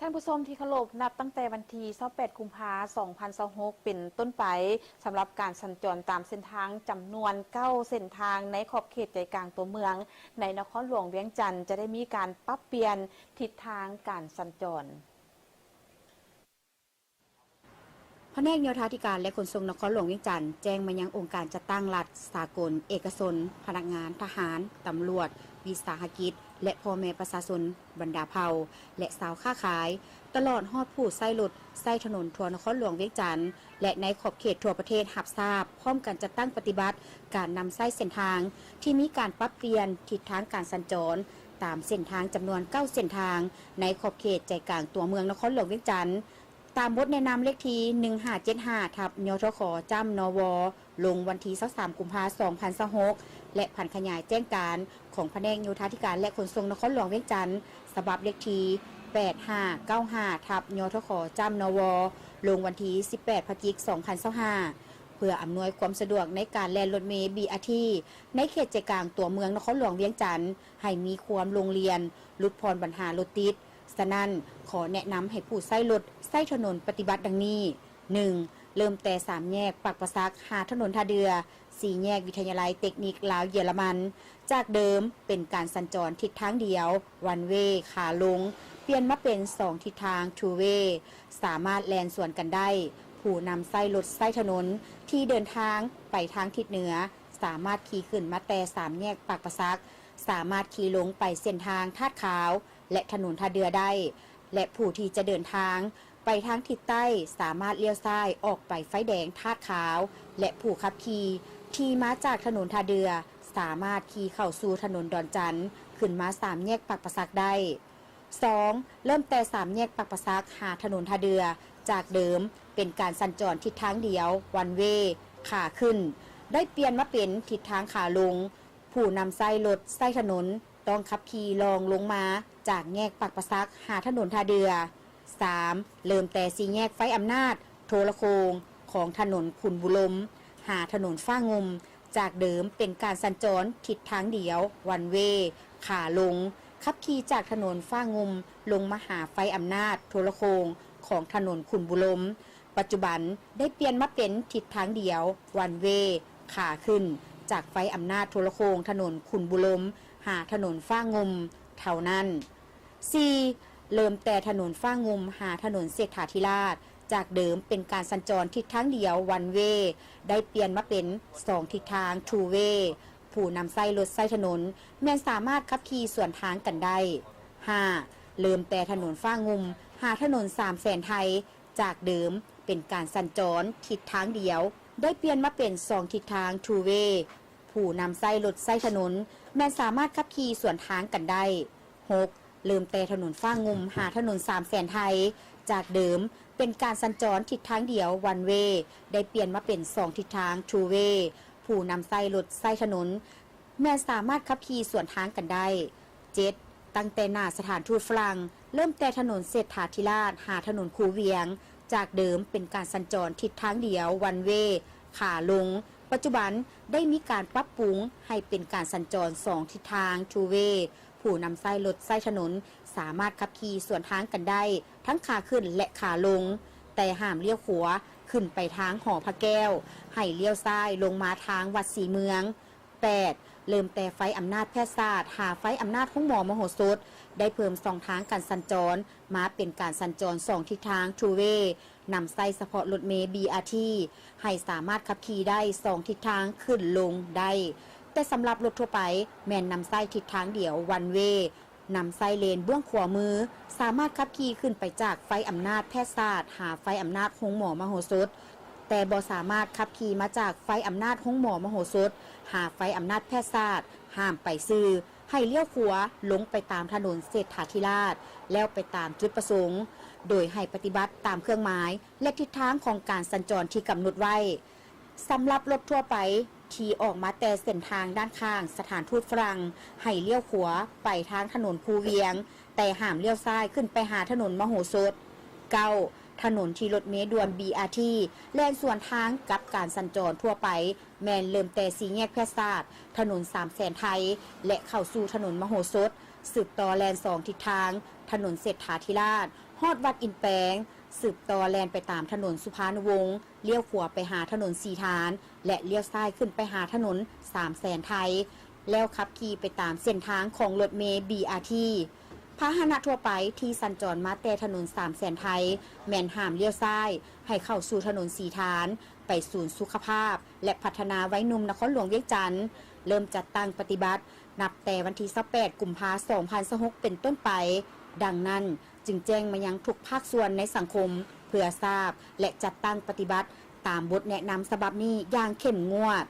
ທ່ານຜູ້ຊົມທີ່ເຄົາລົບ, ນັບຕັ້ງແຕ່ວັນທີຊາວແປດ ກຸມພາ ສອງພັນຊາວຫົກ ເປັນຕົ້ນໄປ, ສຳລັບການສັນຈອນຕາມເສັ້ນທາງຈຳນວນເກົ້າເສັ້ນທາງໃນຂອບເຂດໃຈກາງຕົວເມືອງ ໃນນະຄອນຫຼວງວຽງຈັນ ຈະໄດ້ມີການປັບປ່ຽນທິດທາງການສັນຈອນ. ພະແນກໂຍທາທິການ ແລະ ຂົນສົ່ງນະຄອນຫຼວງວຽງຈັນ ແຈ້ງມາຍັງອົງການຈັດຕັ້ງລັດ, ສາກົນ, ເອກະຊົນ, ພະນັກງານ, ທະຫານ, ຕຳຫຼວດ, ວິສາຫະກິດ ແລະ ພໍ່ແມ່ປະຊາຊົນບັນດາເຜົ່າ ແລະ ຊາວຄ້າຂາຍ, ຕະຫຼອດຮອດຜູ້ໃຊ້ລົດໃຊ້ຖະໜົນທົ່ວນະຄອນຫຼວງວຽງຈັນ ແລະ ໃນຂອບເຂດທົ່ວປະເທດຮັບຊາບ, ພ້ອມກັນຈັດຕັ້ງປະຕິບັດການນຳໃຊ້ເສັ້ນທາງທີ່ມີການປັບປ່ຽນທິດທາງການສັນຈອນ ຕາມເສັ້ນທາງຈຳນວນເກົ້າເສັ້ນທາງ ໃນຂອບເຂດໃຈກາງຕົວເມືອງນະຄອນຫຼວງວຽງຈັນ. ຕາມບົດແນະນຳເລກທີ ໜຶ່ງຫ້າເຈັດຫ້າ ທັບ ຍທຂ ຈ້ຳ ນວ ລົງວັນທີຊາວສາມ ກຸມພາ ສອງພັນຊາວຫົກ ແລະ ຜັນຂະຫຍາຍແຈ້ງການຂອງພະແນກໂຍທາທິການ ແລະ ຂົນສົ່ງນະຄອນຫຼວງວຽງຈັນ ສະບັບເລກທີ ແປດຫ້າເກົ້າຫ້າ ທັບ ຍທຂ ຈ້ຳ ນວ ລົງວັນທີສິບແປດ ພະຈິກ ສອງພັນຊາວຫ້າ ເພື່ອອຳນວຍຄວາມສະດວກໃນການແລ່ນລົດເມ ບີອາທີ ໃນເຂດໃຈກາງຕົວເມືອງນະຄອນຫຼວງວຽງຈັນ ໃຫ້ມີຄວາມໂລ່ງລ່ຽນ, ຫຼຸດຜ່ອນບັນຫາລົດຕິດ. ສະນັ້ນ, ຂໍແນະນຳໃຫ້ຜູ້ໃຊ້ລົດໃຊ້ຖະໜົນປະຕິບັດດັ່ງນີ້: ໜຶ່ງ, ເລີ່ມແຕ່ສາມແຍກປາກປະສັກ ຫາຖະໜົນທ່າເດື່ອ, ສີ່ແຍກວິທະຍາໄລເຕັກນິກລາວເຢຍລະມັນ. ຈາກເດີມເປັນການສັນຈອນທິດທາງດຽວ ວັນເວ ຂາລົງ, ປ່ຽນມາເປັນສອງທິດທາງ ທູເວ ສາມາດແລ່ນສວນກັນໄດ້. ຜູ້ນຳໃຊ້ລົດໃຊ້ຖະໜົນທີ່ເດີນທາງໄປທາງທິດເໜືອ ສາມາດຂີ່ຂຶ້ນມາແຕ່ສາມແຍກປາກປະສັກ, ສາມາດຂີ່ລົງໄປເສັ້ນທາງທາດຂາວ ແລະ ຖະໜົນທ່າເດື່ອໄດ້ ແລະ ຜູ້ທີ່ຈະເດີນທາງໄປທາງທິດໃຕ້ ສາມາດລ້ຽວຊ້າຍອອກໄປໄຟແດງທາດຂາວ ແລະ ຜູ້ຂັບຂີ່ທີ່ມາຈາກຖະໜົນທ່າເດື່ອ ສາມາດຂີ່ເຂົ້າສູ່ຖະໜົນດອນຈັນ ຂຶ້ນມາສາມແຍກປາກປະສັກໄດ້. ສອງ, ເລີ່ມແຕ່ສາມແຍກປາກປະສັກ ຫາຖະໜົນທ່າເດື່ອ, ຈາກເດີມເປັນການສັນຈອນທິດທາງດຽວ ວັນເວ ຂາຂຶ້ນ, ໄດ້ປ່ຽນມາເປັນທິດທາງຂາລົງ. ຜູ້ນຳໃຊ້ລົດໃຊ້ຖະໜົນ ຕ້ອງຂັບຂີ່ລ່ອງລົງມາຈາກແຍກປາກປະສັກ ຫາຖະໜົນທ່າເດື່ອ. ສາມ, ເລີ່ມແຕ່ສີ່ແຍກໄຟອຳນາດໂທລະໂຄ່ງ ຂອງຖະໜົນຂຸນບູລົມ ຫາຖະໜົນຟ້າງຸ່ມ, ຈາກເດີມເປັນການສັນຈອນທິດທາງດຽວ ວັນເວ ຂາລົງ, ຂັບຂີ່ຈາກຖະໜົນຟ້າງຸ່ມລົງມາຫາໄຟອຳນາດໂທລະໂຄ່ງ ຂອງຖະໜົນຂຸນບູລົມ. ປັດຈຸບັນໄດ້ປ່ຽນມາເປັນທິດທາງດຽວ ວັນເວ ຂາຂຶ້ນ ຈາກໄຟອຳນາດໂທລະໂຄ່ງ ຖະໜົນຂຸນບູລົມ ຫາຖະໜົນຟ້າງຸ່ມ ເທົ່ານັ້ນ. ສີ່, ເລີ່ມແຕ່ຖະໜົນຟ້າງຸ່ມ ຫາຖະໜົນເສດຖາທິລາດ, ຈາກເດີມເປັນການສັນຈອນທິດທາງດຽວ ວັນເວ ໄດ້ປ່ຽນມາເປັນສອງທິດທາງ ທູເວ ຜູ້ນຳໃຊ້ລົດໃຊ້ຖະໜົນ ແມ່ນສາມາດຂັບຂີ່ສວນທາງກັນໄດ້. ຫ້າ, ເລີ່ມແຕ່ຖະໜົນຟ້າງຸ່ມ ຫາຖະໜົນສາມແສນໄທ, ຈາກເດີມເປັນການສັນຈອນທິດທາງດຽວ ໄດ້ປ່ຽນມາເປັນສອງທິດທາງ ທູເວ ຜູ້ນຳໃຊ້ລົດໃຊ້ຖະໜົນ ແມ່ນສາມາດຂັບຂີ່ສວນທາງກັນໄດ້. ຫົກ, ເລີ່ມແຕ່ຖະໜົນຟ້າງຸ່ມ ຫາຖະໜົນສາມແສນໄທ, ຈາກເດີມເປັນການສັນຈອນທິດທາງດຽວ ວັນເວ ໄດ້ປ່ຽນມາເປັນສອງທິດທາງ ທູເວ ຜູ້ນຳໃຊ້ລົດໃຊ້ຖະໜົນ ແມ່ນສາມາດຂັບຂີ່ສວນທາງກັນໄດ້. ເຈັດ, ຕັ້ງແຕ່ໜ້າສະຖານທູດຝຣັ່ງ, ເລີ່ມແຕ່ຖະໜົນເສດຖາທິລາດ ຫາຖະໜົນຄູວຽງ, ຈາກເດີມເປັນການສັນຈອນທິດທາງດຽວ ວັນເວ ຂາລົງ, ປັດຈຸບັນໄດ້ມີການປັບປຸງໃຫ້ເປັນການສັນຈອນສອງທິດທາງ ທູເວ ຜູ້ນຳໃຊ້ລົດໃຊ້ຖະໜົນສາມາດຂັບຂີ່ສວນທາງກັນໄດ້ ທັງຂາຂຶ້ນ ແລະ ຂາລົງ, ແຕ່ຫ້າມລ້ຽວຂວາຂຶ້ນໄປທາງຫໍພະແກ້ວ, ໃຫ້ລ້ຽວຊ້າຍລົງມາທາງວັດສີເມືອງ. ແປດ, ເລີ່ມແຕ່ໄຟອຳນາດແພດສາດ ຫາໄຟອຳນາດໂຮງໝໍມະໂຫສົດ ໄດ້ເພີ່ມຊ່ອງທາງການສັນຈອນມາເປັນການສັນຈອນສອງທິດທາງ ທູເວ ນຳໃຊ້ສະເພາະລົດເມ ບີອາທີ ໃຫ້ສາມາດຂັບຂີ່ໄດ້ສອງທິດທາງຂຶ້ນລົງໄດ້, ແຕ່ສຳລັບລົດທົ່ວໄປແມ່ນນຳໃຊ້ທິດທາງດຽວ ວັນເວ ນຳໃຊ້ເລນເບື້ອງຂວາມື, ສາມາດຂັບຂີ່ຂຶ້ນໄປຈາກໄຟອຳນາດແພດສາດ ຫາໄຟອຳນາດໂຮງໝໍມະໂຫສົດ, ແຕ່ບໍ່ສາມາດຂັບຂີ່ມາຈາກໄຟອຳນາດໂຮງໝໍມະໂຫສົດ ຫາໄຟອຳນາດແພດສາດ, ຫ້າມໄປຊື່, ໃຫ້ລ້ຽວຂວາລົງໄປຕາມຖະໜົນເສດຖາທິລາດ ແລ້ວໄປຕາມຈຸດປະສົງ, ໂດຍໃຫ້ປະຕິບັດຕາມເຄື່ອງໝາຍ ແລະ ທິດທາງຂອງການສັນຈອນທີ່ກຳນົດໄວ້. ສຳລັບລົດທົ່ວໄປທີ່ອອກມາແຕ່ເສັ້ນທາງດ້ານຂ້າງສະຖານທູດຝຣັ່ງ ໃຫ້ລ້ຽວຂວາໄປທາງຖະໜົນພູວຽງ, ແຕ່ຫ້າມລ້ຽວຊ້າຍຂຶ້ນໄປຫາຖະໜົນມະໂຫສົດ. ເກົ້າ, ຖະໜົນທີ່ລົດເມດ່ວນ ບີອາທີ ແລ່ນສວນທາງກັບການສັນຈອນທົ່ວໄປ ແມ່ນເລີ່ມແຕ່ສີ່ແຍກແພດສາດ, ຖະໜົນສາມແສນໄທ ແລະ ເຂົ້າສູ່ຖະໜົນມະໂຫສົດ, ສືບຕໍ່ແລ່ນສອງທິດທາງ, ຖະໜົນເສດຖາທິລາດ, ຮອດວັດອິນແປງ, ສືບຕໍ່ແລ່ນໄປຕາມຖະໜົນສຸພານຸວົງ, ລ້ຽວຂວາໄປຫາຖະໜົນສີຖານ ແລະ ລ້ຽວຊ້າຍຂຶ້ນໄປຫາຖະໜົນສາມແສນໄທ, ແລ້ວຂັບຂີ່ໄປຕາມເສັ້ນທາງຂອງລົດເມ ບີອາທີ. ພາຫະນະທົ່ວໄປທີ່ສັນຈອນມາແຕ່ຖະໜົນສາມແສນໄທ ແມ່ນຫ້າມລ້ຽວຊ້າຍໃຫ້ເຂົ້າສູ່ຖະໜົນສີຖານ, ໄປສູນສຸຂະພາບ ແລະ ພັດທະນາໄວໜຸ່ມນະຄອນຫຼວງວຽງຈັນ ເລີ່ມຈັດຕັ້ງປະຕິບັດ ນັບແຕ່ວັນທີຊາວແປດ ກຸມພາ ສອງພັນຊາວຫົກ ເປັນຕົ້ນໄປ. ດັ່ງນັ້ນ, ຈຶ່ງແຈ້ງມາຍັງທຸກພາກສ່ວນໃນສັງຄົມ ເພື່ອຊາບ ແລະ ຈັດຕັ້ງປະຕິບັດຕາມບົດແນະນຳສະບັບນີ້ຢ່າງເຂັ້ມງວດ.